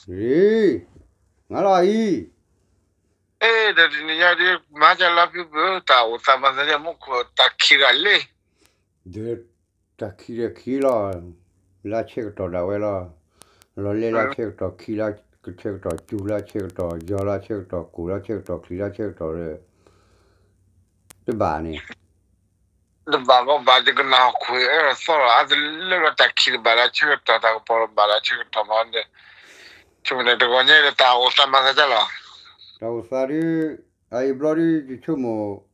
အံၤ, ငါလီၤအံၤ, အဲ ဒီးတနံၤညါဒ် မၤကလီၤဖုဘၣ် တၢ်အိၣ်သးမၤသးဒ်မူခိၣ်တၢ်ခံးဂၤလံ, ဒီးတၢ်ခံးဒီးခံးလီၤ, လၢဆဲးကတီၢ်ဒၣ်ဝဲလီၤ, လီၤလဲလၢဆဲးကတီၢ်ခံးလၢ ဆဲးကတီၢ်စူၤလၢဆဲးကတီၢ်ယီၤလၢဆဲးကတီၢ်ကိၢ်လၢဆဲးကတီၢ်ချံးလၢဆဲးကတီၢ် တဘၣ်န့ၣ် တဘၣ်ဘၣ်ဘၣ် ယကနၣ်ဟီၣ်ခိၣ်အၢသီလီၤ အါတလၢလီၤ တၢ်ခံးတဘၣ်လၢဆၢကတီၢ် တၢ်ကပီၤတဘၣ်လၢဆၢကတီၢ်မးဒီး ဆိကမိၣ်န့ၣ် တဂီၤညါဒီး တၢ်အိၣ်သးမၤသးဒ်လဲၣ်, တၢ်အိၣ်သးဒ် အအံၤဘျီဒ် ယဆိကမိၣ်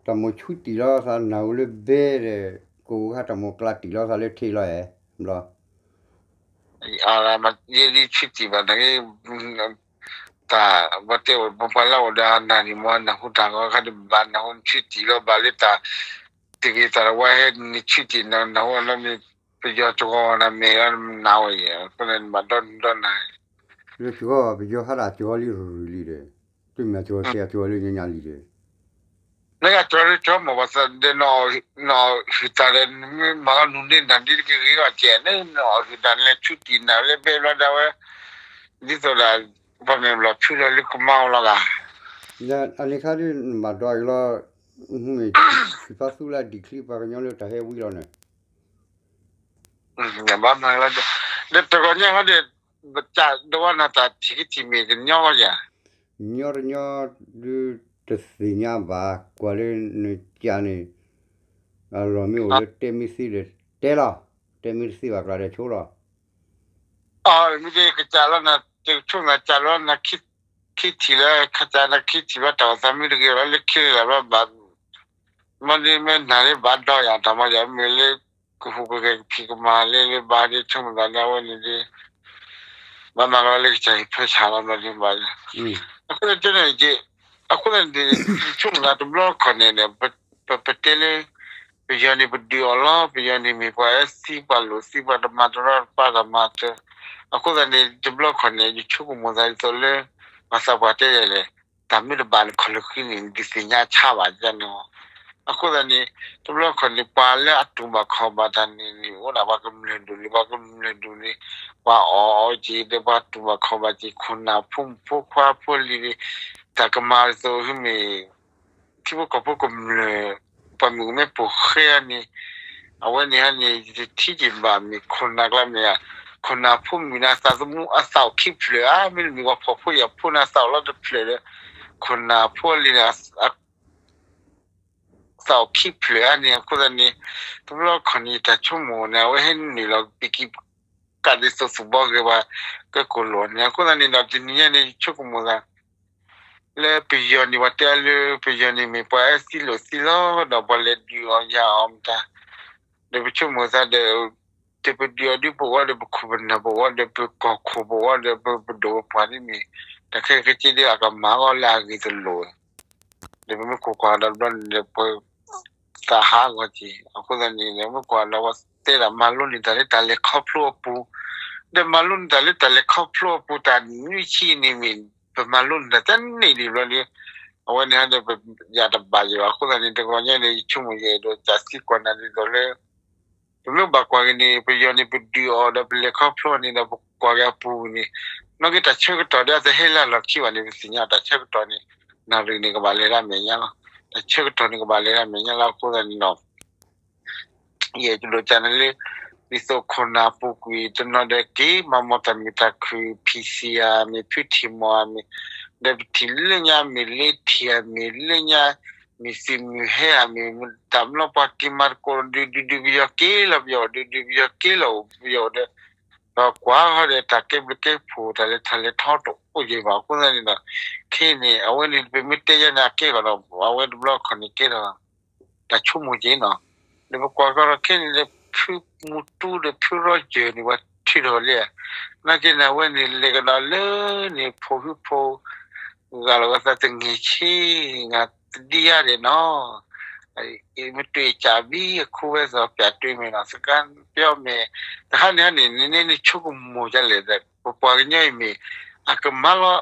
တၢ်မိၣ်ဆူတံၢ်လီၤသး နၢ်ဟူလၢဘဲဒီး ကိးခါတၢ်မိၣ်ကျါတံၢ်လီၤသးလၢထံလီၤဧါ, ဘျီ ယဒ်ဆူတံၢ်ဘၣ်န့ၣ် တၢ်ဘၣ်တဲအိၣ် ပပှၤလၢအိၣ်ဒီးနၢ်န့ၣ်မ့ၢ် နၢ်ဟူတၢ်ဂီၤခါဒ်ဘၣ် နၢ်ဟူနဆူတံၢ်လီၤ ဘၣ်လၢတၢ် တဂ့ၤတၢ်တဝါဟဲနဆူတံၢ် နၢ်ဟူလီၤမ့ၢ် ပယီၤတဂီၤနၤမဲာ်လီၤနၢ်ဝဲယဲ အဃိန့ၣ်နဘၣ်ဒီနံၤဒီနၤ လၢတဂီၤ ပယီၤဟးဒၣ်တဂီၤလံရူၤရူၤလံဒီး တမ့ၢ်တဂီၤဆဲးတဂီၤလၢညါညါလံဒီး နကတၢၢ်လၢတၢ်မ့ၢ်ဘၣ်သးဒီး နအီၣ်ဟုၣ်တၢ်ဒီး မၤအီၤနူၤန့ၢ်နၤဒ်တကဂ့ၤအီၤကဲးန့ၣ် နအီၣ်ဟုၣ်တၢ်န့ၣ် ဆူတံၢ်နၤလၢဘဲဘျီဒၣ်ဝဲ ဒ်သိးဒီး ပှၤမ့ၢ်ဘျီၣ်ဖုလီၤလၢကမါအီၤလီၤဂာ် အန့ၣ်ခါဒ်နဘၣ်ဒွးက့ၤလီၤ မ့ၢ်ဆံးဖးသူလၢဒံၣ်ချံပှၤကညီလၢတၢ်ဟဲဝံလီၤန့ၣ် ဘၣ်မၤလီၤ ဒီးတဂီၤညါဟီဒီး ပကဒီးဝဲနၤတၢ်ထံၣ်ကထံၣ်မ့ၢ်ကညီဝဲယၤ ညီတညီဒုးတသ့ၣ်ညါဘၣ် ကွၢ်လၢနကးန့ၣ် အလီၢ်မ့ၢ်အိၣ်လၢတဲမ့ၢ်သ့ဒီးတဲလီၤ တဲမ့ၢ်တသ့ဘၣ်ကျါဒီးဆိလီၤ အမ့ၢ်ဒ်ကစၢ်လီၤနၤ တဆိကမိၣ်ကစၢ်လီၤနၤ ခံထံၣ်လၢ ခါစၢ်နၤခံထံၣ်ဘၣ် တၢ်အိၣ်သးမ့ၢ်တဂ့ၤလီၤလၢခံလၢဘၣ်ဘၣ် မ့ၢ်ဒ်မ့ၢ်နၤဒ်ဘၣ်ဒီးယၤ တၢ်မၤယၤမ့ၢ်လၢ ကဟူးကဂဲၤကဖံးကမၤလၢလၢဘၣ်ဒ်ဆိကမိၣ်သးလၢအဝဲန့ၣ်ဒ် ဘၣ်မၤကလီလၢကစၢ်ဟံၣ်ဖၢဆၣ်လီၤဘျီဒ်ဘၣ် အဃိန့ၣ် အဃိန့ၣ် ယဆိကမိၣ်သးတဘျီခီၣ်န့ၣ် ပတဲလၢ ပယီၤန့ၣ်ပဒုးအီၤလီၤ ပယီၤန့ၣ်မ့ၢ်ပှၤအၢသံပှၤလိာ်သံပှၤတမၤတရီတပါတၢ်မၤတၢ် အဃိသတးန့ၣ် တဘျီခီၣ်န့ၣ် ယဆိကမိၣ်သးဒ်သိးလၢ ပှၤသးပှၢ်တဲယၤလဲၣ် တၢ်မ့ၢ်တဘၣ်န့ၣ်ခီၣ်လၢဃံန့ၣ် ဒုးသ့ၣ်ညါဆါဘၣ်န့ၣ် အဃိသတးန့ၣ် တဘျီခီၣ်န့ၣ် ပှၤလၢအတူၢ်ဘၣ်ခီၣ်ဘၣ်တၢ်န့ၣ်န့ၣ် အိၣ်ဒၣ်ပှၤကမျၢၢ်ဒိၣ်န့ၣ် ပှၤကမျၢၢ်ဒိၣ်န့ၣ် ပှၤအီၣ်အီၤက့ၤဒီး ပှၤတူၢ်ဘၣ်ခီၣ်ဘၣ်က့ၤ ခိၣ်နၢ်ဖိမုၣ်ဖိခွါဖိလံၤန့ၣ် တၢ်ကမၤဒ်သိးမ့ၢ် ထံဖိကီၢ်ဖိကမျၢၢ် ပှၤမုၣ်ကမဲပိာ်ဃဲအံၤန့ၣ် အဝဲန့ၣ်ဟဲန့ၣ် ယတထံၣ်က့ၤဘၣ်မ့ၢ်ခိၣ်နၢ်ကျါမ့ၢ်ဧါ ခိၣ်နၢ်ဖိမုၣ်န့ၣ် အသးသမူအသးအိၣ်ခံဖျၢၣ်ဧါ မ့တမ့ၢ်ပှၤဖှီၣ်ဖိယာ်ဖိန့ၣ် အသးအိၣ်လီၤတဖျၢၣ်ဒီး ခိၣ်နၢ်ဖိလံၤန့ၣ် သးအိၣ်ခံဖျၢၣ်ဧါန့ၣ် အဃိသတးန့ၣ် တဘျီခီၣ်န့ၣ် တၢ်ဆိကမိၣ်န့ၣ် အဝဲဟဲနုာ်လီၤပံၤကံ ကးဒ်သိးသူၣ်ဘီဂ့ၤဘၣ် ကကိၢ်လိာ်န့ၣ် အဃိသတးန့ၣ်ဒီး တနံၤညါန့ၣ် ယဆိကမိၣ်သး လၢပယီၤန့ၣ် ပှၤတဲအါလၢ ပယီၤန့ၣ်မ့ၢ်ပှၤအၢသံလိာ်သံလီၤ ဒီးပှၤလဲၤဒုးအီၤယၤအီၤမတၤ ဒီးပဆိကမိၣ်သးဒီး တပဒုးအီၤဒ်ပအိၣ်ဒီး ပခိၣ်ပနၢ်ပအိၣ်ဒီး ပကီၢ်ခိၣ်ပအိၣ်ဒီး ပပဒိၣ်ပပှၢ်ဒ်မ့ၢ် တၢ်ခဲကက့ဒ်အကမၤအီၤလၢအဂ့ၤတလိၤ ဒီးပမ့ၢ်ကွၢ်ကွၢ်ဒီးဘျီန့ၣ်ဒီး ပသးဟးဂီၤက့ၤ အဃိသတးန့ၣ် မ့ၢ်ကွၢ်ဒီးပှၤတဲဒၣ်မၤလိန့ၢ်တၢ်လၢတၢ်လဲၤခီဖျိအပူၤ ဒီးမၤလိန့ၢ်တၢ်လၢတၢ်လဲၤခီဖျိအပူၤ တၢ်နွံဆံန့ၣ်မ့ၢ် ပမၤလိန့ၢ်တၢ်တန့ၢ်ဒံးဘျီဒီး အဝဲန့ၣ်ဟဲဒီးပယၤတဘၣ်ယံၤဘၣ် အဃိသတးန့ၣ် တဂီၤညါန့ၣ် ယဆိကမိၣ်ယအဲၣ်ဒိးစးသံကွၢ်နၤဒ်သိးလၢ ပမ့ၢ်ဘၣ်ကွၢ်က့ၤန့ၣ် ပယီၤန့ၣ် ပဒုးအီၤဒီးပလဲၤခီဖျိန့ၣ်ဒီး ပကွၢ်က့ၤအပူၤန့ၣ် နီၢ်က့တၢ်ဆၢကတီၢ်ဒီးအတဟဲလၢအလီၢ်ခံဘၣ်န့ၣ် ပသ့ၣ်ညါတၢ်ဆၢကတီၢ်န့ၣ် နၣ်ရံၣ်န့ၣ်ကဘၣ်လဲၤဒၣ်မဲာ်ညါလီၤ. တၢ်ဆၢကတီၢ်န့ၣ်ကဘၣ်လဲၤဒၣ်မဲာ်ညါလီၤ အဃိသတးန့ၣ်ဒီး ယအဲၣ်ဒိးစံးနၤလၢ ဒ်သိးခိၣ်နၢ်ပူၤကွံာ်တနီၤဒီးက့ၤ မၤမီၢ်တၢ်မုာ်တၢ်ခုၣ် ဖံးစံၣ်ဧါမ့ၢ် ဖုထံၣ်မီၢ်ဧါမ့ၢ် ဒီးပထံၣ်လၢညါမ့ၢ်လၢထံၣ်ဧါမ့ၢ်လၢညါ မ့ၢ်သုးမုၢ်ဟဲဧါမ့ၢ် တၢ်မျီပှၤက့ၤမၤသကိးဒုးဒုးဒုးပယီၤက့ၤလီၤပယီၤဒုးဒုးပယီၤက့ၤလီၤအိၣ်ပယီၤဒီး ပှၤကွၢ်ဃီဒီးတၢ်ကဲဘျုးကဲဖှိၣ်တၢ်လဲၤထီၣ်လဲၤထီတအိၣ်ယံၤဘၣ် အဃိသတးန့ၣ်ဒီး ခဲအံၤန့ၣ် အဝဲန့ၣ် ပမ့ၢ်တဲယါန့ၣ် အကဲကီးဒီး အဝဲတဘျီခီၣ်န့ၣ်ကဲဒီး တၢ်ဆိကမိၣ်က့ၤနီၤ, ဒီးပကွၢ်ကီးဒီးခဲန့ၣ်ဒီး ဖုမူတူဒီးဖုရီယၢၢ်န့ၣ် ပှၤထုးထီၣ်လံဧါ, နာ်က့န့ၣ် အဝဲန့ၣ်လဲၤကဒီးလၢန့ၣ် ဖိဟုဖိ ဂာ်လီၤဝဲသးတငဲၤဆ့ ငါတဒံယါဒဲးနီၤ, မ့ၢ်တွံၢ်စၢ်ဘံအခိၣ်ဝဲစီၤပျၢ်တွံၢ်မ့ၢ်နီၤ, စကါပျီမ့ၢ် တဟါန့ၣ်ဟါန့ၣ် နန့ၣ်နဆိကမိၣ်ဒ်လဲၣ်ဒီး ပပှၤကညီအံၤမ့ၢ် အကမၤလီၤ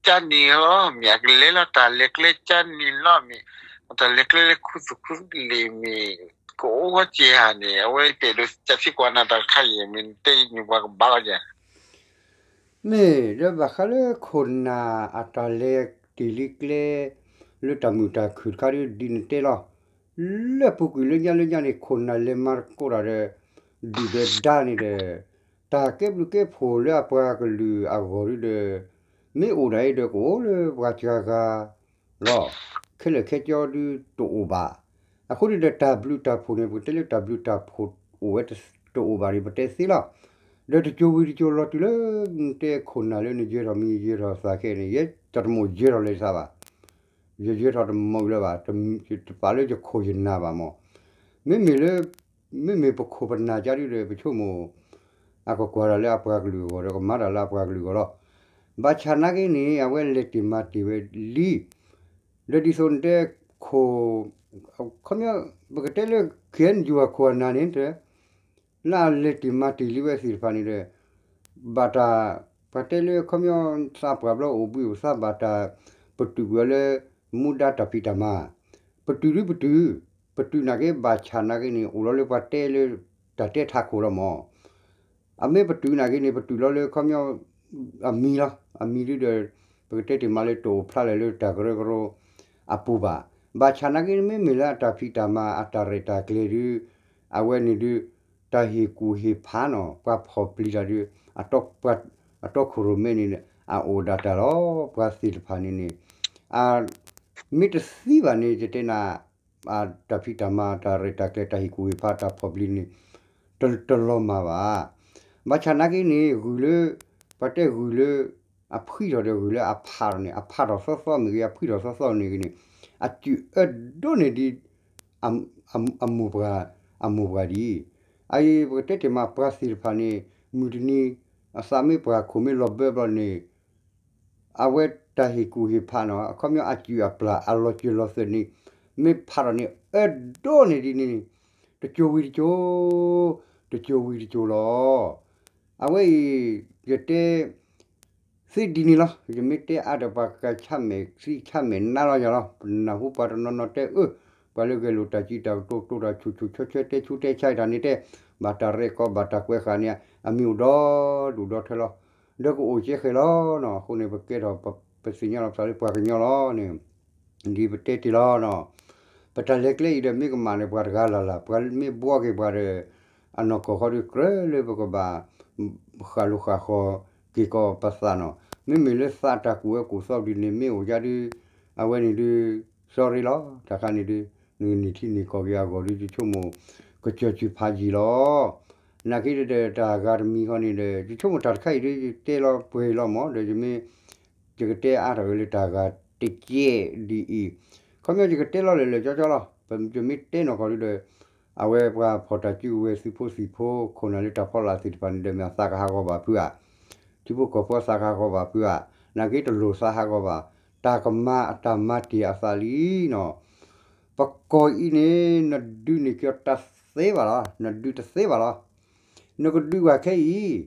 ကၠါနံၤလီၤမ့ၢ် အကလဲၤလီၤတၢ်လဲၤကျဲကၠါနံၤလီၤမ့ၢ် တၢ်လဲၤကျဲလၢခူသူၣ်ခူသလ့ၣ်မ့ၢ် ကအိၣ်ဂီၢ်က့ၤဧါန့ၣ် အဝဲတဲဒိးစးသံကွၢ်နၤတၢ်တခါအံၤ မ့ၢ်နတဲယန့ၣ် ပှၤကဘၣ်လီၤယၤ မ့ၢ်ဒီးဘၣ်ဃးလၢခိၣ်နၢ်အတၢ်လဲၤတ့ၢ်လံကျဲ လၢတၢ်မုာ်တၢ်ခုၣ်တခါဒ်ဒ်နတဲလီၤ. လၢပူၤကွံာ်လၢညါလၢညါန့ၣ် ခိၣ်နၢ်လဲၤမၤသကိးတၢ်ဒီး ဒုၣ်ဒီးဒါန့ၣ်ဒီး တၢ်ကဲဘျုးကဲဖှိၣ်လၢအပှၤကလုာ်အဂီၢ်ဒ်ဒီး မ့ၢ်အိၣ်ဒၣ်အံၤဒီးကအိၣ်လၢပှၤစှၤဂၤလီၤ. ခဲလၢာ်ခဲဆ့ဒ်တအိၣ်ဘၣ်. အဃိန့ၣ်ဒီးတၢ်ဘျုးတၢ်ဖှိၣ်န့ၣ် ပကတဲလၢတၢ်ဘျုးတၢ်ဖှိၣ်အိၣ်ဝဲတအိၣ်ဘၣ်န့ၣ် ပတဲသ့လီၤ. ဒီးတစိၤဝံၤတစိၤလီၤတုၤလၢ တဲခိၣ်နၢ်လၢနယၢၤထီၣ်မံၤယၢၤထီၣ်သးခဲအံၤန့ၣ် ယဲတၢ်တမိၣ်ယၢၤထီၣ်လၢယသးဘၣ်. ယယၢၤထီၣ်တမုာ်လၢၤဘၣ်, တပာ်လၢယခိၣ်ယနၢ်ဘၣ်မး. မ့မ့ၢ်လၢ မ့မ့ၢ်ပခိၣ်ပနၢ်ကါဒ်ဒီး ပဆိကမိၣ် အကကွၢ်တၢ်လၢအပှၤကလုာ်အဂီၢ်ဒီး ကမၤတၢ်လၢအပှၤကလုာ်အဂီၢ်လီၤ. ဘၣ်ဆၣ်နာ်က့န့ၣ် အဝဲလဲၤတ့ၢ်မၤတ့ၢ်ဝဲလံ ဒီးဒ်သိးနတဲခိၣ် ခီပညီ ပကတဲလၢ ခဲအံၤ ယွၤခိၣ်အနၢ်န့ၣ် လၢအလဲၤတ့ၢ်မၤတ့ၢ်လံဝဲသ့ၣ်တဖၣ်န့ၣ်ဒီး ဘၣ်တၢ် ပှၤတဲလၢခီပညီ သးပှၢ်ဘျီအိၣ်ဘှံးအိၣ်သါဘၣ်တၢ် ပတုာ်ကွံာ်အီၤလၢ မူဒါတၢ်ဖံးတၢ်မၤ, ပတုာ်ဒုပတုာ်, ပတုာ်နာ်က့ဘၣ်ဆၣ်နာ်က့န့ၣ် အိၣ်လီၤလၢပှၤတဲလၢ တၢ်တဲထးခိၣ်လီၤမး. အမ့ၢ်ပတုာ်နာ်က့န့ၣ် ပတုာ်လီၤလၢခီပညီ အမံၤလီၤ. အမံၤဒ်ဒီး ပကတဲတ့ၢ်မးလၢတအိၣ်ဖျါလၢၤလၢတၢ်ကရၢကရိ အပူၤဘၣ်. ဘၣ်ဆၣ်နာ်က့ မ့မ့ၢ်လၢအတၢ်ဖံးတၢ်မၤအတၢ်ရဲၣ်တၢ်ကျဲၤဒု အဝဲန့ၣ်ဒု တၢ်ဟ့ၣ်ကူၣ်ဟ့ၣ်ဖးနီၤ ပှၤဖီၣ်ပျံၤတၢ်ဒု အတီခိၣ်ရိၣ်မဲန့ၣ် အအိၣ်ဒၣ်တၢ်လီၤ. ပှၤသ့ၣ်တဖၣ်န့ၣ်န့ၣ် အ မ့ၢ်တသံဘၣ်န့ၣ် ယတဲနၤ တၢ်ဖံးတၢ်မၤ တၢ်ရဲၣ်တၢ်ကျဲၤ တၢ်ဟ့ၣ်ကူၣ်ဟ့ၣ်ဖး တၢ်ဖီၣ်ပျံၤန့ၣ် တ တလီၤမၢ်ဘၣ်. ဘၣ်ဆၣ်နာ်က့န့ၣ် ဂုၢ်လၢ ပှၤတဲဂုၢ်လၢ အဖှံထီၣ်ဒီးဂုၢ်လၢအဖးထီၣ်န့ၣ် အဖးထီၣ်သီသီမ့ၢ်ဂ့ၤ အဖှံထီၣ်သီသီန့ၣ်ဂ့ၤန့ၣ် အစုၣ်အၢဒိၣ်န့ၢ်ဒံး အ အမိၢ်ပှၢ် အမိၢ်ပှၢ်ဒ်အံၤ, အအံၤ ပကတဲတ့ၢ်မး ပှၤသ့ၣ်တဖၣ်န့ၣ် မုၢ်တနံၤ အသးမ့ၢ်ပှၢ်ခိၣ်မ့ၢ်လီၤဘၢဘျီန့ၣ် အဝဲတၢ်ဟ့ၣ်ကူၣ်ဟ့ၣ်ဖးနီၤ အခီပညီအစုၣ်အပျၢ် အလီၤစၢၤလီၤသွဲၣ်န့ၣ် မ့ၢ်ဖးထီၣ်န့ၣ် အၢဒိၣ်န့ၢ်ဒံးန့ၣ် တစိၤဝံၤတစိၤ တစိၤဝံၤတစိၤလီၤ. အဝဲအံၤ ယတဲ သ့ဒ်န့ၣ်လီၤ. ယမ့ၢ်တဲအါဒီး ပှၤကဆါမဲာ်သံဆါမဲာ်နါလီၤ ယၤလီၤ. ပနၢ်ဟူပှၤတနီၤနီၤတဲအၢ ပှၤလၢဂဲၤလိာ်တၢ်စံးတၢ်ကတိၤ တိၢ်တၢ်ဆူၣ်ဆူၣ်ဆၢဆၢ တဲဆူးတဲဆါတၢ်န့ၣ်တဲ ဘၣ်တၢ်ရဲၣ်ကီဘၣ်တၢ်ကွဲးဃာ်န့ၣ် အမံၤအိၣ်ဒီဒူၣ်ဒီထၢလီၤ. ဒီးကအိၣ်ကဲဃဲၤလီၤနီၤ. အဃိန့ၣ် ပကဲထီၣ် ပသ့ၣ်ညါလီၤပသးလၢပှၤကညီလီၤန့ၣ် ဒ်ပတဲတ့ၢ်လီၤနီၤ. ပတၢ်လဲၤကျဲအံၤဒီး မ့ၢ်ကမၣ်န့ၣ် ပှၤတဂၤလၢ်လၢ် ပှၤမ့ၢ်ဘှီက့ၤပှၤဒီး အနီၢ်ကီၢ်ဃီဒီး ကြၢးလၢပကဘၣ် ဃၣ်လိာ်ဃၣ်ဃီၤက့ၤကီးပသးနီၤ. မ့မ့ၢ်လၢသးတၢ်ကူၣ်ဝဲကူၣ်သီဒ်န့ၣ် မ့ၢ်အိၣ်ယါဒု အဝဲန့ၣ်ဒု sorry လီၤ. တၢ်ခါန့ၣ်ဒု နကန့ၢ်ထံန့ၢ်ကီၢ်က့ၤအဂီၢ်ဒု ယဆိကမိၣ် ကစၢၢ်စူၤဖးယံာ်လီၤ. နာ်က့ဒီးတၢ်ဂၤတမံၤဃီန့ၣ်ဒီး ယဆိကမိၣ်တၢ်တခါအံၤဒု ယတဲလီၤပှဲၤလီၤမး ဒီးယမ့ၢ် ယကတဲအါထီၣ်က့ၤလၢတၢ်ဂၤတကဲဒ်အံၤ, ခီပညီယကတဲလီၤလၢာ်လၢာ်ကၠီကၠီလီၤ. ယမ့ၢ်တဲနီၢ်ကီၢ်ဒုဒီး အဝဲပှၤဖီၣ်တၢ်စုကဝဲၤသုးဖိသံၣ်ဖိ ခိၣ်နၢ်လၢတၢ်ဖီလာ်သ့ၣ်တဖၣ်န့ၣ်ဒီး မ့ၢ်အသးကဟးဂီၤဘၣ်ဖုဧါ, ထံဖိကီၢ်ဖိအသးကဟးဂီၤဘၣ်ဖုဧါ, နာ်က့တလိၣ်သးဟးဂီၤဘၣ်, တၢ်ကမၤအတၢ်မၤတ့ၢ်အသးလံနီၤ. ပကီၢ်အံၤန့ၣ် နဒုးန့ၢ်က့ၤတၢ်သ့ဘၣ်လီၤ, နဒုးတသ့ဘၣ်လီၤ. နကဒုးဘၣ်ခဲအံၤ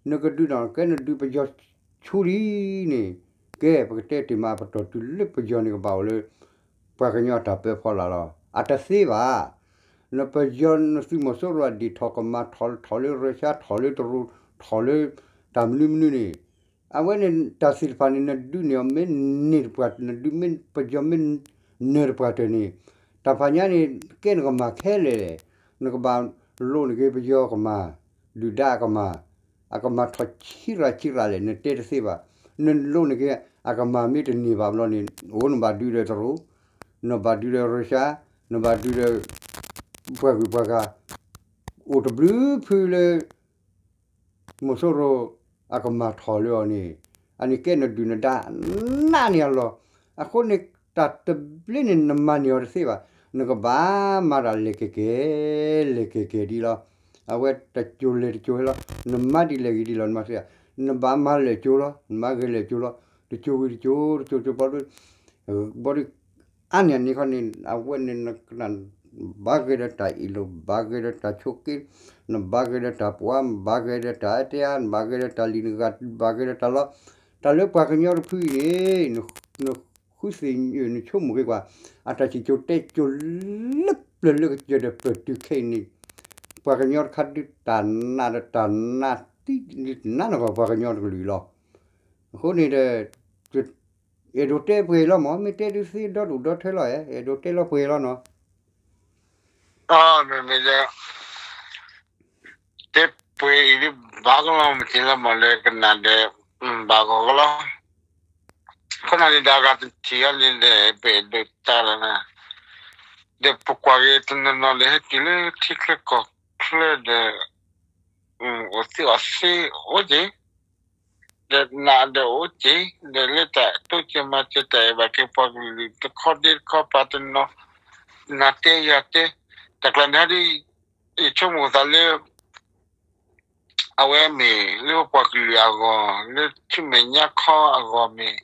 နကဒုးနီၤ ကဲနဒုးပယီၤဆူလံန့ၣ်, ကဲ ပကတဲတ့ၢ်မး ပတီၢ်တုၤလၢပယီၤန့ၣ်ကဘၣ်အိၣ်လၢ ပှၤကညီအတၢ်ပၢဖီလာ်လီၤ. အတသ့ဘၣ်. နပယီၤနသုးမီၤစိရိၤအဒ့ၣ်ထီၣ်ကမၤထီၣ် ထီၣ်လၢရၢၡါ ထီၣ်လၢတရူး ထီၣ်လၢ တၢ်မနုၤမနုၤန့ၣ်, အဝဲန့ၣ်တၢ်သ့ၣ်တဖၣ်န့ၣ် နဒုးန့ၢ်အီၤမ့ၢ်န့ၢ်တပှၢ် နဒုးမ့ၢ် ပယီၤမ့ၢ်နၢၤတပှၢ်တၢၢ်န့ၣ်, တၢ်ဖးညါန့ၣ် ကဲနကမၤခဲလၢာ်လဲၣ်. နကဘၣ်လိးန့ၢ်က့ၤပယီၤကမၤ ဒုၣ်ဒါအကမၤ, အကမၤထီၣ်ဆံးရၤဆံးရၤလဲၣ် နတဲတသ့ဘၣ်. နလိးန့ၢ်က့ၤ အကမၤမ့ၢ်တန့ၢ်ဘၣ်ဘျီန့ၣ် အိၣ်နဘၣ်ဒုးဒီးတရူး, နဘၣ်ဒုးဒီးရၢၡါ, နဘၣ်ဒုးဒီး ပှၤဂုၤပှၤဂၤ, အိၣ်တဘျုးဖုလၢ မီၤစိရိၤ အကမၤထီၣ်လၢအီၤန့ၣ်, အန့ၣ်ကဲနဒုၣ်နဒါနးန့ၢ်အလီၢ်. အဃိန့ၣ် တၢ်တဘျ့န့ၣ် နမၤန့ၢ်အီၤတသ့ဘၣ်. နကဘၣ်မၤတၢ်လဲၤကဲၤကဲၤ လဲၤကဲၤကဲၤဒ်လီၤ. အဝဲတစိၤလဲၤတစိၤဟဲလီၤ. နမၤဒ်လဲၣ်ဂ့ၤဒ်လီၤ နမၤသ့ဧါ. နဘၣ်မၤလဲၤကၠိလီၤ နမၤဂဲၤလဲၤကၠိလီၤ. တစိၤဝံၤတစိၤ တစိၤစိၤဘျီဒု ဘျီဒု အါန့ၢ်န့ၣ်ခီန့ၣ် အဝဲန့ၣ်နကနၣ် ဘၣ်ဂဲၤဒီးတၢ်အ့ၣ်လိာ် ဘၣ်ဂဲၤဒီးတၢ်ဆိးက့, နဘၣ်ဂဲၤဒီးတၢ်ပှၤ, နဘၣ်ဂဲၤဒီးတၢ်အတဲအါ, နဘၣ်ဂဲၤဒီးတၢ်လံၤနဂၤ, ဘၣ်ဂဲၤဒီးတၢ်လီၤ. တၢ်လၢပှၤကညီတဖုအံၤန့ၣ် နဃုသ့ၣ်ညါ နဆိကမိၣ်က့ၤကွၢ်, အတၢ်စံၣ်စိၤတဲစိၤလၢပျၢၤလၢကစၢၢ်ဒီးပၢၢ်တုၤခဲအံၤန့ၣ် ပှၤကညီတခါဒုးတၢ်နးဒီးတၢ်နးတံ နးနဂီၢ်ပှၤကညီတကလုာ်လီၤ. အဃိန့ၣ်ဒီး အဲၣ်ဒိးတဲပှဲၤလီၤမး, မ့ၢ်တဲဒုးသ့ဒီဒူၣ်ဒီထၢလီၤ, အဲၣ်ဒိးတဲလီၤပှဲၤလီၤနီၤ. မ့မ့ၢ် တဲပှဲၤအံၤဒ်ဘၣ်ကလီၤ မ့ၢ်တဲလီၤမးလၢကနၣ်ဒီး ဘၣ်ဂီၢ်ကလီၤ. ခိၣ်နၢ်န့ၣ်ဒီးအဂၤတထံၣ်အီၤန့ၣ်ဒီး ပအဲၣ်ဒိးတဲလီၤ, ဒီးပကွၢ်က့ၤတနီၤနီၤဒီး ဟဲတုၤလၢထံချၢကီၢ်ချၢဒီး အိၣ်သ့ၣ်အီၤသ့အိၣ်က့ၤ, ဒီးနးဒီးအိၣ်က့ၤ, ဒီးလၢတၢ်တိစၢၤမၤစၢၤတၢ်အဲၣ်ဘၣ်က့ၤပှၤကလုာ်တခီဒ့တခီ ပှၤတနီၤ နၤတဲယၤတဲ, တၢ်ကျါန့ၣ်ဟီဒ် ယဆိကမိၣ်သးလၢ အဝဲမ့ၢ်လၢပပှၤကလုာ်အဂီၢ် လၢထံမဲာ်ညါခီအဂီၢ်မ့ၢ်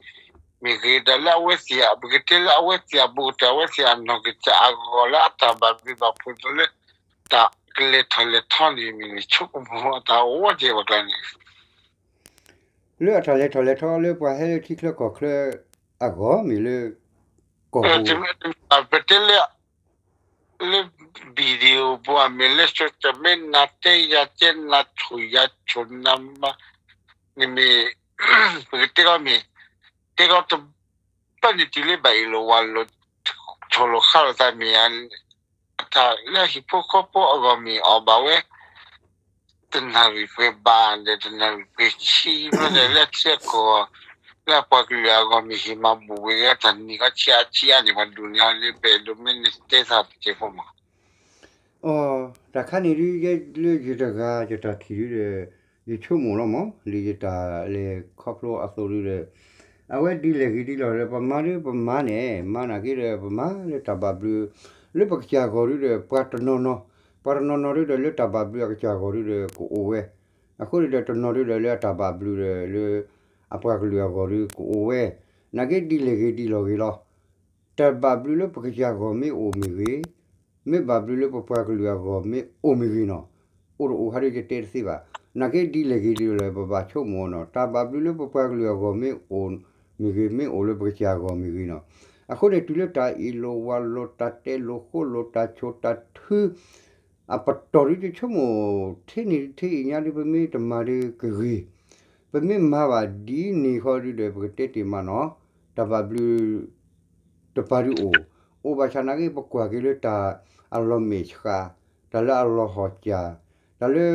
မ့ၢ်ဂ့ၤ ဒီးလၢအဝဲသ့ၣ် ပကတဲလၢအဝဲသ့ၣ်အဘူးကတၢၢ် အဝဲသ့ၣ်အနီၢ်ကစၢ်အဂီၢ် လၢအတၢ်ဘၣ်ဘျုးဘၣ်ဖှိၣ်ဒီးလၢ တၢ်ကလဲၤထီၣ်လဲၤထီန့ၣ် မ့ၢ်ဆိကမိၣ်အတၢ်အိၣ်ကဲၣ်ပှၤကျါန့ၣ် လၢအတၢ်လဲၤထီၣ်လဲၤထီလၢပှၤဟဲလၢထံချၢကီၢ်ချၢအဂီၢ်မ့ၢ်လၢ ကီၢ်ပူၤ ပတဲလၢ လၢ video ပူၤအမ့ၢ်လၢ social မ့ၢ်နၤတဲယၤတဲ နၤဆိၣ်ယၤဆိၣ် နၤမၤ န့ၣ်မ့ၢ် ပကတဲကီမ့ၢ် တဲကီတဘၣ်န့ၣ်တုၤလၢဘၣ်အ့ၣ်လိာ်ဝါလိာ် ဆိၣ်လိာ်ဃါလိာ်သးမ့ၢ်ဧါ, အတၢ်လၢဟံၣ်ဖိဃီဖိအဂီၢ်မ့ၢ်အီၣ်ဘၣ်ဝဲ တနၣ်ရံၣ်ပှဲၤဘးဒီး တနၣ်ရံၣ်ပှဲၤဆံဘျီဒီး လၢထံကီၢ် လၢအပှၤကလုာ်အဂီၢ်မ့ၢ်ဟ့ၣ်မၤဘူၣ်ဝဲတၢ်နံၤခီဆံးအါဆံးအါန့ၣ် ပှၤဒိၣ်န့ၢ်ဟီလၢ ပအဲၣ်ဒိးမ့ၢ်နတဲသးတစဲးဖိမး အ တၢ်ခါန့ၣ်ဒုး ယဲလၢယတဂၤယတၢ်ထံၣ်ဒုးဒီး ယဆိကမိၣ်လီၤမး လၢယတၢ်လဲၤခီဖျိအသိးဒုးဒီး အဝဲဒ်လဲၣ်ဂ့ၤဒ်လဲၣ်ဂ့ၤဒီး ပမၤဒုးပမၤန့ၣ် မၤနာ်က့ဒီး ပမၤလၢတၢ်ဘၣ်ဘျုး လၢပကစၢ်ဂီၢ်ဒုးဒီး ပှၤတနီၤနီၤ ပှၤတနီၤနီၤဒုးဒီး လၢတၢ်ဘၣ်ဘျုးအကစၢ်ဂီၢ်ဒုးဒီး ကအိၣ်ဝဲ အဃိန့ၣ်ဒီး တနီၤဒုးဒီး လၢအတၢ်ဘၣ်ဘျုးဒီး လၢအပှၤကလုာ်အဂီၢ်ဒုး ကအိၣ်ဝဲ နာ်က့ဒ်လဲၣ်ဂ့ၤဒ်လဲၣ်ဂ့ၤလီၤ တၢ်ဘၣ်ဘျုးလၢပကစၢ်ဂီၢ်မ့ၢ်အိၣ်မ့ၢ်ဂ့ၤ, မ့ၢ်ဘၣ်ဘျုးလၢပပှၤကလုာ်အဂီၢ်မ့ၢ်အိၣ်မ့ၢ်ဂ့ၤနီၤ, အိၣ်တအိၣ်ဟးဒုးယတဲတသ့ဘၣ်. နာ်က့ဒ်လဲၣ်ဂ့ၤဒ်လဲၣ် ပဘၣ်ဆိကမိၣ်နီၤ, တၢ်ဘၣ်ဘျုးလၢပပှၤကလုာ်အဂီၢ်မ့ၢ်အိၣ်မ့ၢ်ဂ့ၤ, မ့ၢ်အိၣ်လၢပကစၢ်အဂီၢ်မ့ၢ်ဂ့ၤနီၤ, အဃိန့ၣ် တုၤလၢတၢ်အ့ၣ်လိာ်ဝါလိာ် တၢ်တဲလိာ်ဃိလိာ် တၢ်ဆိၣ်တၢ်ထု အပတီၢ်ဒုးယဆိကမိၣ် ထဲန့ၣ်ထဲအံၤညါဒုး ပမ့ၢ်တမၤဒုးကဂ့ၤ, ပမ့ၢ်မၤဘၣ်ဒ်န့ၣ်ဃီဒုးဒီး ပကတဲတ့ၢ်မးနီၤ, တၢ်ဘၣ်ဘျုးတပၤဒုးအိၣ်, အိၣ်ဘၣ်ဆၣ်နာ်က့ ပကွၢ်က့ၤလၢတၢ်အလီၤမဲာ်ဆှး, တၢ်လၢအလီၤဟီၣ်စၢ်, တၢ်လၢ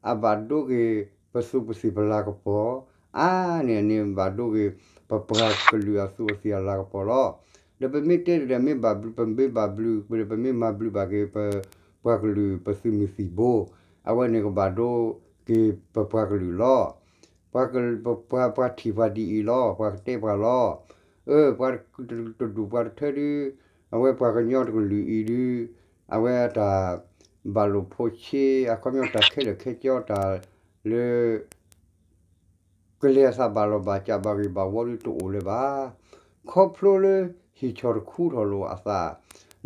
အဘၣ်ဒိက့ၤ ပသူးပသံၣ်ပလၤကပီၤ, အါန့ၢ်န့ၣ်ဘၣ်ဒိက့ၤ ပပှၤကလုာ်အသူးအသံၣ်အလၤကပီၤလီၤ. ဒီးပမ့ၢ်တဲဒ်ဒီး မ့ၢ်ဘၣ်ဘျုး ပမ့ၢ်ဘၣ်ဘျုး ပမ့ၢ်မၤဘျုးဘၣ်က့ၤ ပပှၤကလုာ်ပသုးမုၢ်သံၣ်ဘိ, အဝဲန့ၣ်ကဘၣ်ဒိက့ၤပပှၤကလုာ်လီၤ. ပှၤက ပပှၤ ပှၤထံၣ်ပှၤဒ်အံၤလီၤ, ပှၤကတဲပှၤလီၤ. အၢ ပှၤတဒူၣ်ပှၤတထၢဒုး, အဝဲပှၤကညီတကလုာ်အံၤဒုး, အဝဲတၢ်ဘၣ်လိာ်ဖိဆ့ အခီပညီတၢ်ခဲလၢာ်ခဲဆ့တၢ်လၢ ကလဲၤအသးဘၣ်လီၤဘၣ်စးဘၣ်ဂ့ၤဘၣ်ဝီဒုးတအိၣ်လၢၤဘၣ်. ခီဖျိလၢဟံၣ်ဆီၣ်တခူထီၣ်လိာ်အသး,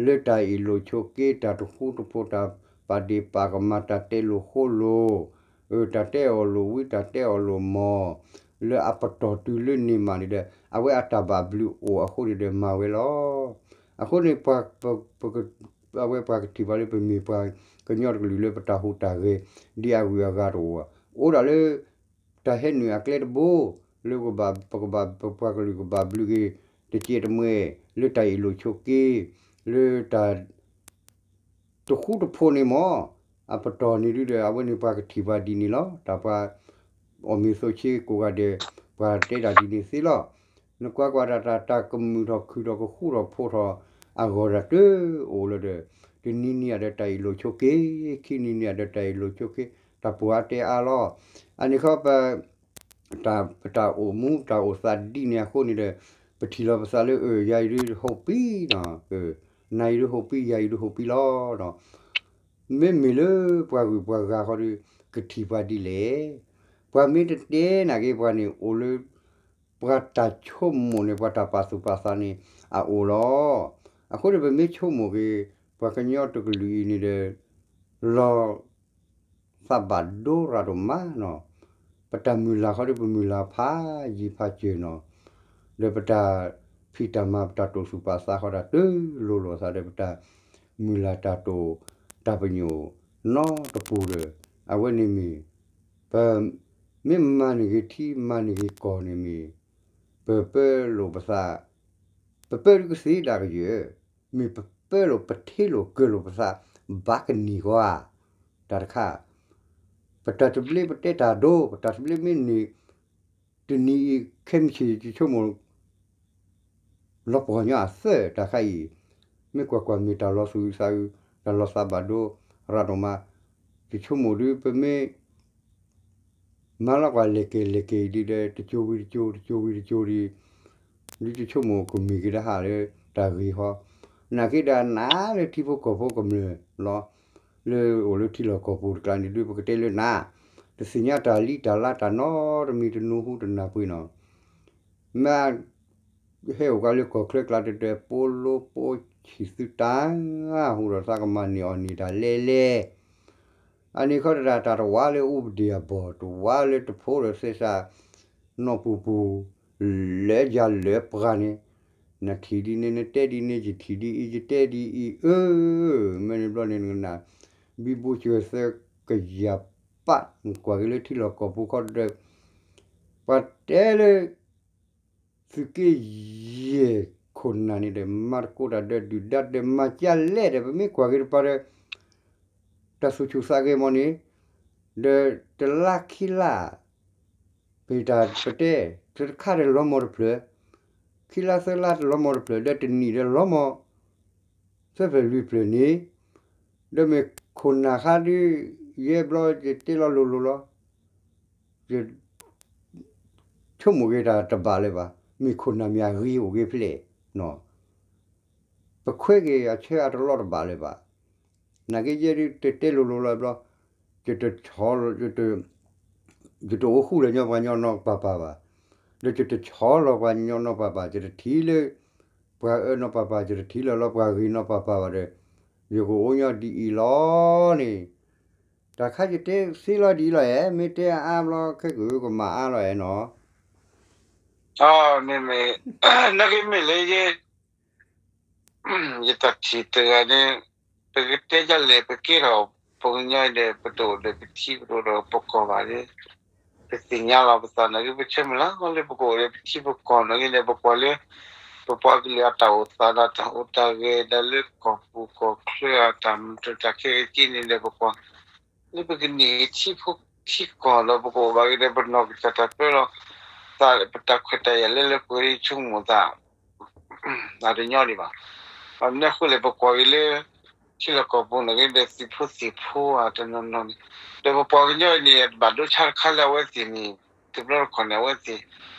လၢတၢ်အ့ၣ်လိာ်ဆိးက့ တၢ်တဃူတဖိး တၢ်ပာ်ဒ့ၣ်ပာ်ကမၣ် တၢ်တဲလိာ်ဃိလိာ်, တၢ်တဲအီၤလိာ်ဝံ တၢ်တဲအီၤလိာ်မီၢ်, လၢအပတီၢ်တုၤလၢန့ၣ်မးန့ၣ်ဒီး အဝဲအတၢ်ဘၣ်ဘျုးအိၣ်အဃိန့ၣ်ဒီးမၤဝဲလီၤ. အဃိန့ၣ် ပှၤ ပ အဝဲပှၤကထံၣ်ပှၤလၢပမ့ၢ်ပှၤကညီတကလုာ်လၢပတၢ်ဟူးတၢ်ဂဲၤ ဒ်အဂုၤအဂၤတအိၣ်ဘၣ်, အိၣ်ဒၣ်လၢ တၢ်ဟဲနုာ်အကျဲတဘိ, လၢပကဘၣ် ပကဘၣ် ပပှၤကလုာ်ကဘၣ်ဘျုးက့ၤ တစဲးတမှဲ, လၢတၢ်အ့ၣ်လိာ်ဆိးက့, လၢတၢ် တဃူတဖိးန့ၣ်မီၢ်, အပတီၢ်န့ၣ်ဒုးဒီး အဝဲန့ၣ်ပှၤကထံၣ်ပှၤဒ်န့ၣ်လီၤ. တၢ်ပှၤ အီၣ်မ့ၤသိးဆ့ကိးဂၤဒဲး ပှၤတဲတၢ်ဒ်န့ၣ်သ့လီၤ. နကွၢ်ကွၢ်တၢ် တၢ် တၢ်ကမုာ်ထီၣ်ခုၣ်ထီၣ်ကဃူထီၣ်ဖိးထီၣ်အဂီၢ်တၢ်တအိၣ်လၢၤဒီး တနံၤနံၤအံၤဒီးတၢ်အ့ၣ်လိာ်ဆိးက့, ခံနံၤနံၤအံၤဒီးတၢ်အ့ၣ်လိာ်ဆိးက့, တၢ်ပှၤအါတဲအါလီၤ. အန့ၣ်ခီပ တၢ် ပတၢ်အိၣ်မူတၢ်အိၣ်သးဒ်န့ၣ်အဃိန့ၣ်ဒီး ပထံၣ်လီၤပသးလၢ အၢ ယၤအံၤဒုးဟိပံနီၤ, နၤအံၤဒုးဟိပံ ယၤအံၤဒုးဟိပံလီၤ. မ့မ့ၢ်လၢပှၤဂုၤပှၤဂၤဃီဒီး ကထံၣ်ပှၤဒ်လဲၣ်. ပှၤမ့ၢ်တတဲနာ်က့ ပှၤန့ၣ်အိၣ်လၢ ပှၤတၢ်ဆိကမိၣ်န့ၣ် ပှၤတၢ်ပာ်သူၣ်ပာ်သးန့ၣ် အအိၣ်လီၤ. အဃိန့ၣ် ပမ့ၢ်ဆိကမိၣ်က့ၤ ပှၤကညီတကလုာ်အံၤန့ၣ်ဒီး လီၤ သးဘၣ်ဒိရၤဒိၣ်မးနီၤ, ပတၢ်မုၢ်လၢ်ခီဒီး ပမုၢ်လၢ်ဖးယံၤဖးစၢၤနီၤ, ဒီးပတၢ်ဖံးတၢ်မၤ ပတၢ်တိာ်သူၣ်ပာ်သးဃီဒီး တလိၤလိာ်သးဒီး ပတၢ်မုၢ်လၢ်တၢ်တိာ်တၢ်ပညိၣ်နီတပူၤဒီး အဝဲန့ၣ်မ့ၢ် ပ မ့ၢ်မၤန့ၢ်ဂ့ၤထံ မၤန့ၢ်ဂ့ၤကီၢ်န့ၣ်မ့ၢ် ပပၢလိာ်ပသး, ပပၢဒုးကသ့ဒၣ်ကယဲၢ်, မ့ၢ်ပပၢလိာ်ပထ့လိာ်ကၢၤလိာ်ပသး ဘၣ်ကန့ၢ်ဃီဧါ. တၢ်တခါ ပတၢ်သဘျ့ပတဲတၢ်ဒိ ပတၢ်သဘျ့မ့ၢ်န့ၢ် တနံၤအံၤခဲမုၢ်ဆ့ၣ်ယဆိကမိၣ် လီၤပှီၢ်ညီအသၢၣ်တၢ်ခါအံၤ, မ့ၢ်ကွၢ်ကွၢ်မ့ၢ်တၢ်လီၤသူၣ်အုးသးအုး, တၢ်လီၤသးဘၣ်ဒိ ရၤဒိၣ်မး, ယဆိကမိၣ်ဒုးပမ့ၢ် မၤလီၤကွၢ်လဲၤက့ၤလဲၤက့ၤအံၤဒုးဒီး တကၠိဝံၤတကၠိ တကၠိဝံၤတကၠိဒံး, ဒုးယဆိကမိၣ်ကမ့ၢ်က့ၤတဟးလၢတၢ်ဂ့ၤဃီ, နာ်က့ဒီးနးလၢထံဖိကီၢ်ဖိကမျၢၢ်လီၤ, လၢအိၣ်လၢထံလီၢ်ကီၢ်ပူၤတကျါန့ၣ်ဒုး ပကတဲလၢနး, တသ့ၣ်ညါတၢ်လံတၢ်လါတၢ်နီတမံၤတနူၤဟူတနၢ်ပှ့ၤနီၤ မ့ၢ် ဟဲအိၣ်ကါလၢကီၢ်ချၢကျါတဒၢး ပိလိပိဆံၣ်သုတၢ်, ဟူဒီးသးကမၤန့ၢ်အီၣ်န့ၢ်တၢ်လဲၣ်လဲၣ်, အန့ၣ်ခီတဒၣ်တၢ်တဝါလၢအူပဒ့ၣ်အဘီၣ် တဝါလၢတဖိဒီးသဲစး နီၢ်ပူၤပူၤ လၢယၤလၢပှၤန့ၣ်, နထံၣ်ဒ်န့ၣ် နတဲဒ်န့ၣ် ယထံၣ်ဒ်အံၤ ယတဲဒ်အံၤ အၢ, မ့ၢ်န့ၣ်ဘျီန့ၣ်နကနၣ် ဘံဘူစၢၤသၢကယၤပၣ် နကွၢ်က့ၤလၢထံလီၢ်ကီၢ်ပူၤခီတဒၢး ပှၤတဲလၢ သုးက့ယဲၢ်ခိၣ်နၢ်န့ၣ်ဒီး မၤသကိးတၢ်ဒီးဒုၣ်ဒါဒီးမၤကၢလဲၣ်ဒီး ပမ့ၢ်ကွၢ်က့ၤတပၤဒီး တၢ်သူၣ်ဆူၣ်သးဂဲၤမီၢ်န့ၣ် ဒီးတလါခံလါ ပတၢ်ပတဲ တခါဒီးလီၤမီၢ်တဖျၢၣ်, ခံလါသၢလါတလီၤမီၢ်တဖျၢၣ် ဒီးတနံၣ်ဒီးလီၤမီၢ် သၢဖျၢၣ်လွံၢ်ဖျၢၣ်န့ၣ် ဒီးမ့ၢ်ခိၣ်နၢ်ခါဒုး ယဲဘျီယတဲလီၤလိၤလိၤလီၤ. ယ ဆိကမိၣ်က့ၤတၢ်တဘၣ်လၢၤဘၣ်, မ့ၢ်ခိၣ်နၢ်မ့ၢ်အဂ့ၤအိၣ်ဂ့ၤဖျဲၣ်, ပခွဲက့ၤအဆၢအတလီၢ်တဘၣ်လၢၤဘၣ်. နာ်က့ယဲဒုးတတဲလိၤလိၤလီၤဘျီ, ယတဆီ ယတအိၣ်ဃူလၢာ်ညီပှၤညီနီၢ်ပၤပၤဘၣ်, ဒီးယတဆီလီၤပှၤညီနီၢ်ပၤပၤ, ယတထံၣ်လၢ ပှၤအၢနီၢ်ပၤပၤ, ယတထံၣ်လၢၤလီၤပှၤဂ့ၤနီၢ်ပၤပၤဘၣ်ဒီး, ယကအိၣ်ညီဒ်အံၤလီၤန့ၣ်, တၢ်ခါယတဲသ့လီၤဒ်အံၤလီၤအဲၣ်, မ့ၢ်တဲအါဘျီခဲကကမၤအါလီၤအဲၣ်နီၤ. မ့မ့ၢ် နာ်က့မ့ၢ်လၢယ ယတၢ်ထံၣ်တဂၤန့ၣ် ပကတဲဒ်လဲၣ် ပကဲထီၣ်ပှၤကညီဒီး ပတအိၣ်ဒီးပထံပကီၢ်ဒီးပကီၢ်ဘၣ်လၢ ပသ့ၣ်ညါလီၤပသးနာ်က့ ပဆၢမုၢ်လၢ်လၢပကအိၣ်ဒီးပထံပကီၢ်နာ်က့ဒီး ပကွၢ်လၢ ပပှၤကလုာ်အတၢ်အိၣ်သးဒီးတၢ်အိၣ်တၢ်ဂဲၤဒီးလၢကီၢ်ပူၤကီၢ်ချၢအတၢ် တၢ်ခဲကက့န့ၣ်ဒီး ပကွၢ် လၢပကန့ၢ်ထံဖိထံကီၢ်ဒီး ပကအိၣ်ဘၣ်က့ၤဒီး ပနီၢ်ကစၢ်တၢ်ပၢလီၤသး ပတၢ်ခွဲးတၢ်ယာ်လၢလၢပှဲၤပှဲၤဆိကမိၣ်သး အတညီဒံးဘၣ်. ဘၣ်မနုၤအဃိလဲၣ် ပကွၢ်က့ၤလၢ ထံလီၢ်ကီၢ်ပူၤန့ၣ်က့ၤဒီး သုးဖိသံၣ်ဖိဧါ တနီၤနီၤန့ၣ် ဒီးပပှၤကညီအံၤန့ၣ် တဘၣ်ဒိဆါတခါလၢအဝဲသ့ၣ်န့ၣ် တဘျီတခီၣ်န့ၣ် အဝဲသ့ၣ်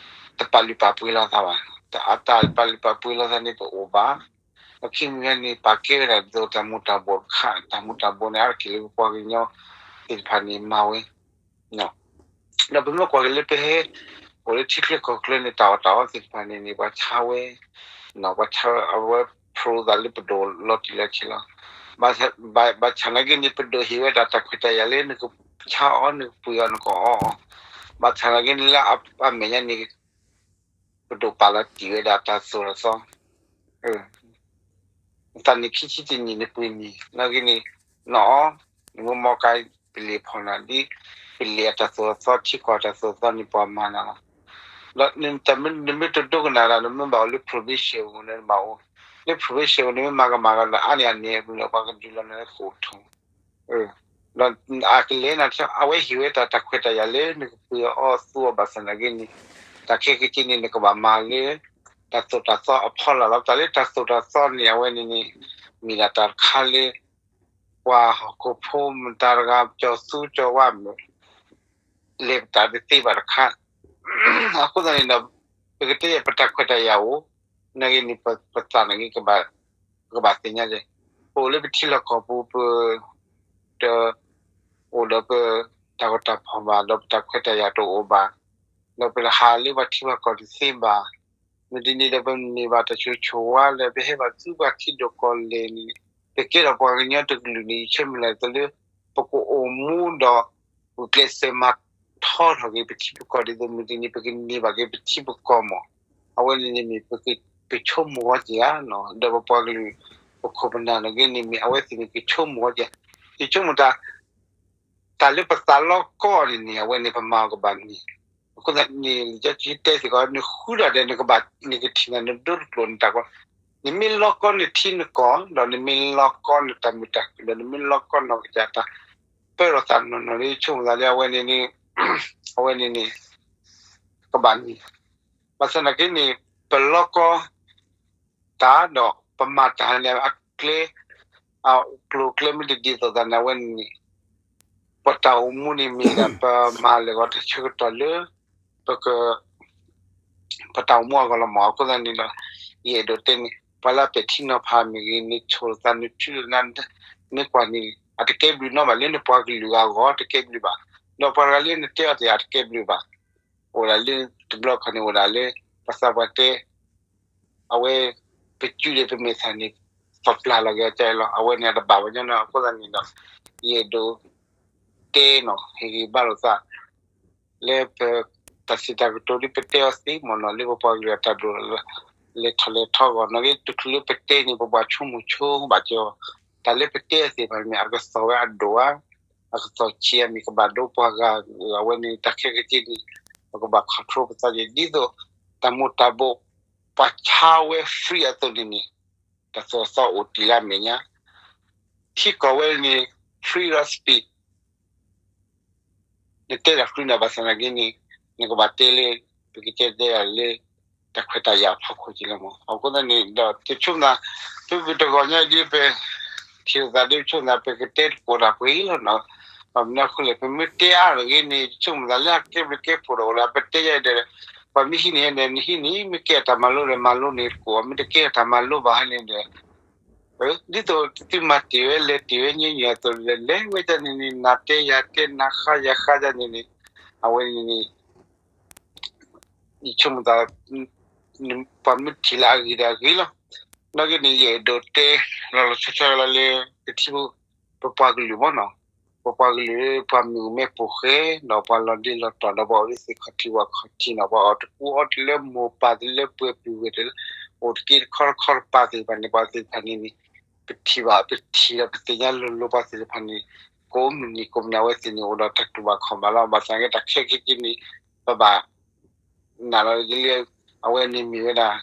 တပာ်လုၢ်ပာ်ပှ့ၤလီၤသးဘၣ်. တၢ်အတၢ်ပာ်လုၢ်ပာ်ပှ့ၤလီၤသးန့ၣ် ပအိၣ်ဘၣ် ဒီးခံမံၤညါန့ၣ် ပာ်ကဲဝဲဒၣ်ဒ်သိးတၢ်မူၤတၢ်ဘှီးတခါ တၢ်မူၤတၢ်ဘှီးန့ၣ် အါတက့ၢ်လၢပပှၤကညီသ့ၣ်တဖၣ်န့ၣ် မၤဝဲ ဒီးပမ့ၢ်ကွၢ်က့ၤလၢပဟဲ အိၣ်လၢထံချၢကီၢ်ချၢန့ၣ် တၢ်အီၣ်တၢ်အီသ့ၣ်တဖၣ်န့ၣ်န့ၣ် ပှၤဆါဝဲ ပှၤဆါဝဲ အဝဲဖျိသးလၢပဒိၣ်လီၤတံၢ်လီၤဆဲးလီၤ. ဘၣ်ဆၣ်နာ်က့န့ၣ် ပဒိၣ်ဟ့ၣ်ဝဲဒၣ်တၢ်ခွဲးတၢ်ယာ်လၢနကဆါအီၣ် နကပှ့ၤအီၣ် နကအီၣ်အီၤ. ဘၣ်ဆၣ်နာ်က့န့ၣ်လၢအမဲာ်ညါန့ၣ် ပဒိၣ်ပာ်လီၤတံၢ်ဝဲဒၣ်တၢ်သိၣ်တၢ်သီ အသးနံၣ်ခံဆံတနံၣ်နပှ့ၤနံၣ် နာ်က့န့ၣ် နအီၣ် နမ့ၢ်မီကါ ပလံၤဖီၣ်နၤဒ် ပလံၤအတၢ်သိၣ်တၢ်သီ ထံကီၢ်အတၢ်သိၣ်တၢ်သီန့ၣ် ပှၤမၤနၤလီၤ. ဒီးနမ့ၢ်တဒိကနၣ်ဒီး နမ့ၢ်ဘၣ်အိၣ်လၢ probation န့ၣ် နဘၣ်အိၣ် လၢ probation န့ၣ် မ့ၢ်မၤကမၣ်ကဒီး အါန့ၢ်အန့ၢ် ပှၤကဒုးလီၤနၤလၢကအိၣ်ထီၣ် ဒီးအကလဲၤနၤ အဝဲဟ့ၣ်ဝဲတၢ်တၢ်ခွဲးတၢ်ယာ်လၢ နကပှ့ၤအီၣ်အီသူအီၤဘၣ်ဆၣ်နာ်က့န့ၣ် တၢ်ခဲကက့န့ၣ် နကဘၣ်မၤလၢ တၢ်သိၣ်တၢ်သီအဖီလာ်လီၤ. တၢ်လၢတၢ်သိၣ်တၢ်သီန့ၣ် အဝဲန့ၣ်န့ၣ် မ့ၢ်ဒၣ်တၢ်တခါလၢ ပှၤဟီၣ်ခိၣ်ဖိမတၤတဂၤ ကၠီၤသူကၠီၤဝါမ့ၢ် လဲၤပတၢ်တသ့ဘၣ်တခါ အဃိသတးန့ၣ်ဒီး ပကတဲယဲၢ်ပတၢ်ခွဲးတၢ်ယာ်အိၣ် နာ်က့န့ၣ် ပသးနာ်က့ ပကဘၣ်သ့ၣ်ညါက့ၤ ပအိၣ်လၢပထံလီၢ်ကီၢ်ပူၤ ပတအိၣ်ဒီးပတၢ်ဂီၤတၢ်ဖီၣ်ဘၣ် ဒီးပတၢ်ခွဲးတၢ်ယာ်တအိၣ်ဘၣ် ဒီးပဟးလၢပှၤထံပှၤကီၢ်တသ့ဘၣ် မုၢ်တနံၤဒီးပန့ၢ်ဘၣ်တၢ်ဆိၣ်ဂ့ၤဆိၣ်ဝါဒီး ပဟဲဘၣ်ဆူပှၤထံဒိၣ်ကီၢ်လဲၢ်န့ၣ် ပကဲထီၣ်ပှၤကညီတကလုာ်န့ၣ် ယဆၢမုၢ်လၢ်အသိးလၢ ပကအိၣ်မူဒီး ဂုာ်ကျဲးစၢးမၤထီထီၣ်က့ၤပထံပကီၢ် ဒ်သိးမုၢ်တနံၤ ပကန့ၢ်ဘၣ်က့ၤပထံပကီၢ်မး. အဝဲန့ၣ်န့ၣ်မ့ၢ် ပဆိကမိၣ်ဝဲက့ၤဧါ ဒီးပပှၤကလုာ် ပခိၣ်ပနၢ်န့ၣ်က့န့ၣ်မ့ၢ် အဝဲသ့ၣ်န့ၣ် ကဆိကမိၣ်ဝဲက့ၤ ယဆိကမိၣ်တၢ် တၢ်လၢပသးလီကီၢ်န့ၣ်န့ၣ် အဝဲန့ၣ်ပမၤအီၤကဘၣ်န့ၣ်, အဃိသတးန့ၣ် လံာ်စီဆှံတဲစ့ၢ်ကီး နဃုဒၣ်ဒီးနကဘၣ် နကထံၣ်နၤ နဒိတကျိာ်နတၢ်ကီ, နမ့ၢ်လီကီနထံနကီၢ် ဒီးနမ့ၢ်လီကီနတၢ်မုာ်တၢ်ခုၣ် ဒီးနမ့ၢ်လီကီနီၢ်ကစၢ်တၢ် ပၢလီၤသးနီၢ်နီၢ်လၢဆိကမိၣ်သးလၢအဝဲန့ၣ်န့ၣ် အဝဲန့ၣ်န့ၣ် ကဘၣ်န့ၣ် ဘၣ်ဆၣ်သနာ်က့န့ၣ် ပလီကီ တၢ်ဒီးပမၤတၢ်န့ၣ် အကျဲ အကျိၤကျဲမ့ၢ်တဒ်သိးသးန့ၣ် အဝဲန့ၣ်န့ၣ် ပတၢ်အိၣ်မူန့ၣ်မ့ၢ်ဒၣ် ပမၤလၢာ်ဂီၤတၢ်ဆၢကတီၢ်လၢ ပက ပတၢ်အိၣ်မူအဂီၢ်လီၤမး. အဃိသတးန့ၣ်ဒီး ယအဲၣ်ဒိးတဲန့ၣ် ပှၤလၢအပဲာ်ထံနီၤဖးမ့ၢ်ဂ့ၤ နဆိၣ်သးနထုးန နကွၢ်န့ၣ် အတကဲဘျုးနီဘၣ် လၢနပှၤကလုာ်အဂီၢ် တကဲဘျုးဘၣ်. ဒီးပှၤတဂၤလၢနတဲအီၤသ့ၣ် အတကဲဘျုးဘၣ်. အိၣ်ဒၣ်လၢတဘျီခီန့ၣ် အိၣ်ဒၣ်လၢ ပှၤသးပှၢ်တဲ အဝဲ ပစုဒီးပမဲာ်ဆှးန့ၣ် ပပျၢ်လီၤက့ၤအီၤလီၤ. အဝဲန့ၣ်အတဘၣ်ဘၣ်ညီနုၢ် အဃိသတးန့ၣ်ဒီး ယအဲၣ်ဒိးတဲနီၤ ဟ့ၣ်ဂံၢ်ဘါလိာ်သး လၢပ တၢ်စံးတၢ်ကတိၤဒ်ပတဲအီၤသ့မ့ၢ်နီၤ လၢပပှၤကလုာ်အတၢ်ဒိၣ် လဲၤထီၣ်လဲၤထီအဂီၢ် နီၢ်ကီၢ်တချုးလၢပတဲန့ၣ် ပပှၤဆိကမိၣ်ဆိကမိၣ်ဘၣ်ကီး တၢ်လၢပတဲအီၤသ့ၣ်တဖၣ်န့ၣ် အကသီၣ်ဝဲအဒိၣ်ဧါ အကသီၣ်ဆံးဧါ မ့ၢ်ကဘၣ်ဒိပှၤဂၤဧါ အဝဲန့ၣ် တၢ်ခဲကက့န့ၣ် ပကဘၣ် control ပသးက့ၤ ဒ်သိး တၢ်မူၤတၢ်ဘိး ပှၤဆါဝဲ free အသိးန့ၣ်န့ၣ် တၢ်သိၣ်တၢ်သီအိၣ်တ့ၢ်လၢအမဲာ်ညါ ထံကီၢ်ဝဲန့ၣ် free of speech နတဲတၢ် free န့ၣ် ဘၣ်ဆၣ်သနာ်က့န့ၣ် နကဘၣ်တဲလၢ ပကတဲတဲလၢ တၢ်ခွဲးတၢ်ယာ်အဖီခိၣ်က့ၤလီၤမး. အဃိသတးန့ၣ်ဒီး ယဆိကမိၣ်သး ဖုဖုတဂီၤညါဒ်ပ ထံၣ်လိာ်သးဒ် ယဆိကမိၣ်သး ပကတဲတကိးတၢ်ပှဲၤလီၤနီၤ. ဘၣ်မနုၤအဃိလဲၣ် ပမ့ၢ်တဲအါတဂ့ၤန့ၣ် ယဆိကမိၣ်သးလၢအကဲဘျုးကဲဖှိၣ်ဒီးအိၣ်ဒီး ပတဲယါဒီး ပှၤမ့ၢ်ဟံးန့ၢ်ဒီး နဟံးန့ၢ် မ့ၢ်ကဲအတၢ်မၤလိဒီး မၤလိန့ၣ်တကိး မ့ၢ်တကဲအတၢ်မၤလိဘၣ်ဟဲန့ၣ်ဒီး ဒ်သိးသုမၤတ့ၢ်ဝဲ လဲၤတ့ၢ်ဝဲ ညီညီအသိးဒီး လဲၤဝဲဒၣ်န့ၣ်န့ၣ် နၤတဲယၤတဲ နၤဃါယၤဃါဒၣ်န့ၣ်န့ၣ် အဝဲန့ၣ်န့ၣ် ယဆိကမိၣ်သး ပှၤမ့ၢ်ထံၣ်လၢအဂ့ၤဒီးအဂ့ၤလီၤ. နီၢ်ကီၢ်န့ၣ် ယအဲၣ်ဒိးတဲ လီၤလီၤဆီဆီလီၤလၢ ကထံဖိ ပပှၤကလုာ်မ့ၢ်နီၤ ပပှၤကလုာ်လၢပှၤမုၢ်မ့ၢ်ပိာ်ဃဲ ဒီးပှၤလီၤဒ့လီၤတီၤ ဒီးပှၤအီၣ်လၢသ့ၣ်ခီၣ်ထံးဝၣ်ခီၣ်ထံးနီၤ ပှၤအီၣ်တကူအီတလၢမိၢ်ပၢ်တလၢပှဲၤပုၢ်ဝဲၢ်တလၢ အိၣ်တက့တခီတခီတပၤသ့ၣ်တဖၣ်န့ၣ် ပှၤသ့ၣ်တဖၣ်န့ၣ်န့ၣ် ပထံၣ်ဘၣ် ပထံၣ်ဒီးပသ့ၣ်ညါလိၤလိၤပှၤသ့ၣ်တဖၣ်န့ၣ် ကိးမုၢ်နံၤကိးမုၢ်နၤဝဲသ့ၣ်န့ၣ် အိၣ်ဒီးတၢ်တူၢ်ဘၣ်ခီၣ်ဘၣ်လီၤ. ဘၣ်ဆၣ်က့တၢ်ခဲက့က့န့ၣ် ပဘၣ် နာ်လီၤက့လၢ အဝဲန့ၣ်မ့ၢ်ဝဲဒၣ်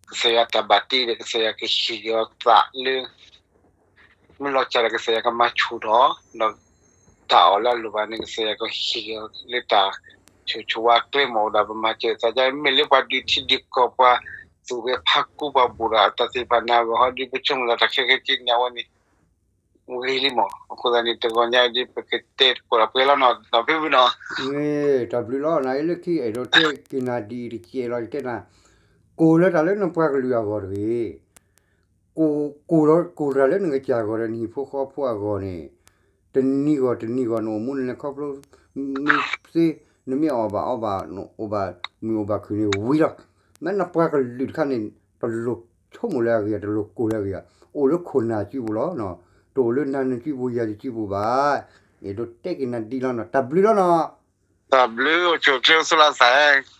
ကစၢ်ယွၤတၢ်ဘၣ်တ့ဒီး ကစၢ်ယွၤကဟ့ၣ်က့ၤအီၤသးလၢ မ့ၢ်လီၤစၢ်ဒီး ကစၢ်ယွၤကမၤဆူၣ်ထီၣ် ဒီးတၢ်အီၣ်လၢအလိၣ်ဘၣ်န့ၣ် ကစၢ်ယွၤကဟ့ၣ်က့ၤအီၤလၢတၢ် ဆိၣ်ဆိၣ်ဝါကျဲမ့ၢ်အိၣ်ဒီး ပမၤစၢၤသး မ့ၢ်လၢပှၤဒုးထံဒုးကီၢ် ပှၤသူၣ်ဂဲၤဖးကူပှၤဘူၣ်ဒီး တၢ်သ့ၣ်တဖၣ်န့ၣ် အဂီၢ်ဟီဒုး ပဆိကမိၣ်လၢတၢ်ခဲက့က့န့ၣ် အဝဲန့ၣ် ဂ့ၤလံမး. အဃိသတးန့ၣ် တဂီၤညါဒ် ပကတဲတကိးဒီးပှဲၤလီၤနီၤ ဒီးဖုဖုနီၤ တၢ်ဘျုးလီၤ နလၢခံအဲၣ်ဒိးတဲက့ၤနၤဒ်အံၤတကဲးလီၤ ယတဲနၤ ကိၢ်လၢတၢ်လၢနပှၤကလုာ်အဂီၢ်တဂ့ၤ ကိၢ် ကိၢ်လီၤ ကိၢ်တၢ်လၢနကစၢ်အဂီၢ်ဒီး နဟံၣ်ဖိဃီဖိအဂီၢ်န့ၣ် တနံၤဂီၢ်တနံၤဂီၢ် နအိၣ်မူနလဲၤခီဖျိ မ့ၢ်သ့ နမ့ၢ်အီၣ်ဘၣ်အီဘၣ် နအိၣ်ဘၣ်မုာ်အိၣ်ဘၣ်ခုၣ်န့ၣ်ဝံၤလီၤ. မ့ၢ်နပှၤကလုာ်တခါန့ၣ် တလိၣ်ဆိကမိၣ်လၢအဂ့ၤ တလိၣ်ကိၢ်လၢအဂ့ၤ အိၣ်လၢခိၣ်နၢ်စုပူၤလီၤ. တအိၣ်လၢနၤနစုပူၤ ယၤယစုပူၤဘၣ်. အဲၣ်ဒိးတဲက့ၤနၤဒ်လီၤနီၤ တၢ်ဘျုးလီၤနီၤ တၢ်ဘျုးအိၣ်ဆိၣ်ချ့အိၣ်ဆိးလၢသး